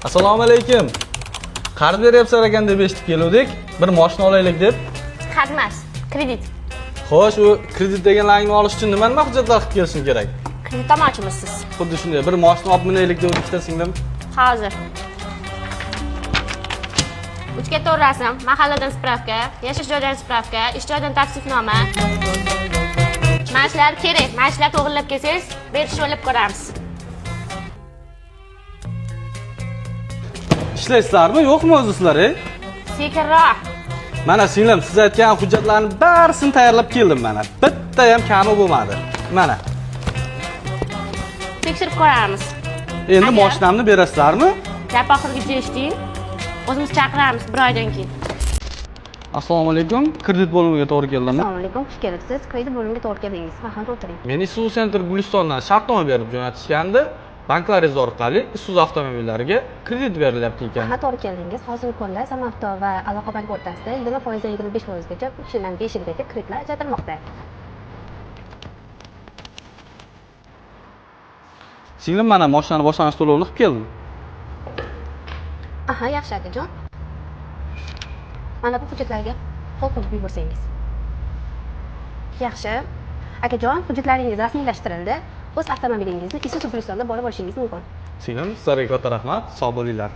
Assalomu alaykum. Qarz beryapsizlar ekan deb eshitib keluvdik. Bir moshina olaylik deb. Qarz emas, kredit. Xo'sh, u kredit deganlaringni olish uchun nima nima hujjatlar qilib kelishim kerak? Kredit olmoqchimisiz? Xuddi shunday, bir moshina olib minaylik deb ikkita singlim. Hozir. Uchga to'rt rasm, mahalladan spravka, yashash joyidan spravka, ish joyidan tavsifnoma. Mana shular kerak. Mana shular to'g'rilab kelsangiz, berishni o'ylab ko'ramiz. Ishlaysizlarmi, yo'qmi o'zi sizlar, ey? Sekinroq. Mana singlim, siz aytgan hujjatlarni barisini tayyorlab keldim mana. Bitta ham kami bo'lmadi. Mana. Tekshirib ko'ramiz. Endi Agar- moshinamni berasizlarmi? Gap oxirigacha eshiting. O'zimiz chaqiramiz bir oydan keyin. Assalomu alaykum. Kredit bo'limiga to'g'ri keldimmi? Assalomu alaykum, xush kelibsiz. Kredit bo'limiga to'g'ri keldingiz. Marhamat, o'tiring. Meni Isuzu Center Gulistondan shartnoma berib jo'natishgandi. Banklaringiz orqali Isuzu avtomobillariga kredit berilyapti ekan. Ha, to'g'ri keldingiz. Hozirgi kunda Samavto va Aloqa bank o'rtasida 20% dan 25% gacha 3 yildan 5 yilgacha kreditlar ajratilmoqda. Singlim, mana mashinani boshlang'ich to'lovini qilib keldim. Aha, yaxshi akajon. Mana bu hujjatlarga qo'l qo'yib yuborsangiz. Yaxshi. Akajon, hujjatlaringiz rasmiylashtirildi. O'z avtomobilingizni Isuzu Gulistonda borib olishingiz mumkin. Singlim, sizlarga katta rahmat. Sog' bo'linglar.